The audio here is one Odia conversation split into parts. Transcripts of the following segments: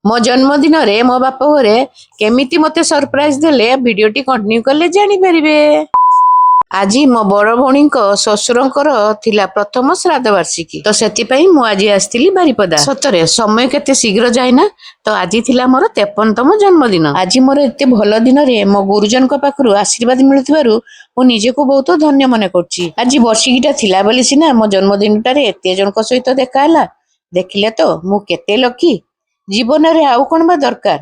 ମୋ ଜନ୍ମଦିନରେ ମୋ ବାପ ଘରେ କେମିତି ମତେ ସରପ୍ରାଇଜ ଦେଲେ, ଭିଡିଓଟି କଣ୍ଟିନ୍ୟୁ କଲେ ଜାଣିପାରିବେ। ଆଜି ମୋ ବଡ ଭଉଣୀଙ୍କ ଶ୍ୱଶୁରଙ୍କର ଥିଲା ପ୍ରଥମ ଶ୍ରାଦ୍ଧ ବାର୍ଷିକୀ, ତ ସେଥିପାଇଁ ମୁଁ ଆଜି ଆସିଥିଲି ବାରିପଦା। ସତରେ ସମୟ କେତେ ଶୀଘ୍ର ଯାଏ ନା? ତ ଆଜି ଥିଲା ମୋର 53ତମ ଜନ୍ମଦିନ। ଆଜି ମୋର ଏତେ ଭଲ ଦିନରେ ମୋ ଗୁରୁଜନଙ୍କ ପାଖରୁ ଆଶୀର୍ବାଦ ମିଳୁଥିବାରୁ ମୁଁ ନିଜକୁ ବହୁତ ଧନ୍ୟ ମନେ କରୁଛି। ଆଜି ବର୍ଷିକୀଟା ଥିଲା ବୋଲି ସିନା ମୋ ଜନ୍ମଦିନଟାରେ ଏତେ ଜଣଙ୍କ ସହିତ ଦେଖା ହେଲା। ଦେଖିଲେ ତ ମୁଁ କେତେ ଲକି? ଜୀବନରେ ଆଉ କଣ ବା ଦରକାର?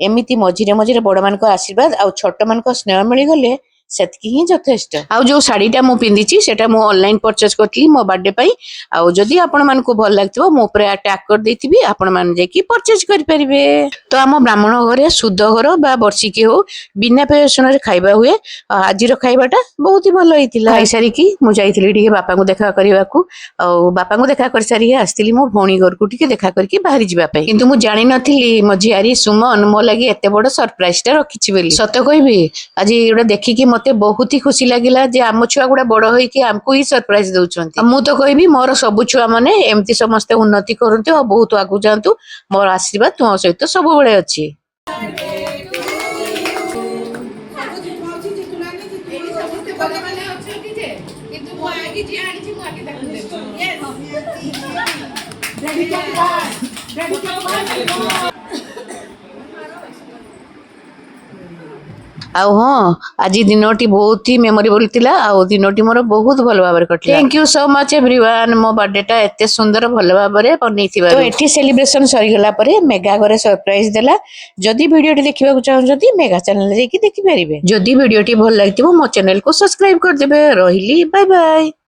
ଏମିତି ମଝିରେ ମଝିରେ ବଡମାନଙ୍କ ଆଶୀର୍ବାଦ ଆଉ ଛୋଟମାନଙ୍କ ସ୍ନେହ ମିଳିଗଲେ ସେତିକି ହିଁ ଯଥେଷ୍ଟ। ଆଉ ଯୋଉ ଶାଢୀଟା ମୁଁ ପିନ୍ଧିଛି, ସେଟା ମୁଁ ଅନଲାଇନ ପରଚେଜ କରିଥିଲି ମୋ ବାର୍ଥଡେ ପାଇଁ। ଆଉ ଯଦି ଆପଣମାନଙ୍କୁ ଭଲ ଲାଗିଥିବ, ମୁଁ ଉପରେ ଟ୍ୟାଗ କରିଦେଇଥିବି, ଆପଣମାନେ ଯାଇକି ପରଚେଜ କରିପାରିବେ। ତ ଆମ ବ୍ରାହ୍ମଣ ଘରେ ଶୁଦ୍ଧ ଘର ବା ବର୍ଷିକି ହଉ, ବିନା ପିଆଜ ରସୁଣରେ ଖାଇବା ହୁଏ। ଆଉ ଆଜିର ଖାଇବାଟା ବହୁତ ହି ଭଲ ହେଇଥିଲା। ଖାଇସାରିକି ମୁଁ ଯାଇଥିଲି ଟିକେ ବାପାଙ୍କୁ ଦେଖା କରିବାକୁ। ଆଉ ବାପାଙ୍କୁ ଦେଖା କରିସାରିକି ଆସିଥିଲି ମୋ ଭଉଣୀ ଘରକୁ ଟିକେ ଦେଖା କରିକି ବାହାରି ଯିବା ପାଇଁ। କିନ୍ତୁ ମୁଁ ଜାଣିନଥିଲି ମୋ ଝିଆରୀ ସୁମନ ମୋ ଲାଗି ଏତେ ବଡ ସରପ୍ରାଇଜ ଟା ରଖିଛି ବୋଲି। ସତ କହିବି, ଆଜି ଏଗୁଡ଼ା ଦେଖିକି ମତେ ବହୁତ ହି ଖୁସି ଲାଗିଲା ଯେ ଆମ ଛୁଆ ଗୁଡା ବଡ ହେଇକି ଆମକୁ ହିଁ ସରପ୍ରାଇଜ ଦଉଛନ୍ତି। ଆଉ ମୁଁ ତ କହିବି, ମୋର ସବୁ ଛୁଆ ମାନେ ଏମିତି ସମସ୍ତେ ଉନ୍ନତି କରନ୍ତୁ ଆଉ ବହୁତ ଆଗକୁ ଯାଆନ୍ତୁ। ମୋର ଆଶୀର୍ବାଦ ତୁମ ସହିତ ସବୁବେଳେ ଅଛି। ଏଇଠି ସମସ୍ତେ ବଡ଼ମାନେ ଅଛନ୍ତି ଯେ, କିନ୍ତୁ ମୁଁ ଆଗେ ଯିଏ ଆଣିଛି, ମୁଁ ଆଗେ ତାକୁ ଦେବି। Daddy can buy. Daddy can buy. ଆଉ ହଁ, ଆଜି ଦିନଟି ବହୁତ ହି ମେମୋରେବଲ ଥିଲା ଆଉ ଦିନଟି ମୋର ବହୁତ ଭଲ ଭାବରେ କଟିଲା। Thank you so much, everyone, ମୋ ବର୍ଥଡେଟା ଏତେ ସୁନ୍ଦର ଭଲ ଭାବରେ ବନେଇଥିବାରୁ। ତ ଏଠି ସେଲିବ୍ରେସନ ସରିଗଲା ପରେ ମେଘା ଘରେ ସରପ୍ରାଇଜ ଦେଲା। ଯଦି ଭିଡିଓଟି ଦେଖିବାକୁ ଚାହୁଁଛନ୍ତି, ମେଘା ଚ୍ୟାନେଲ ଯାଇକି ଦେଖିପାରିବେ। ଯଦି ଭିଡିଓଟି ଭଲ ଲାଗିଥିବ, ମୋ ଚ୍ୟାନେଲକୁ ସବସ୍କ୍ରାଇବ କରିଦେବେ। ରହିଲି, ବାଇ ବାଇ।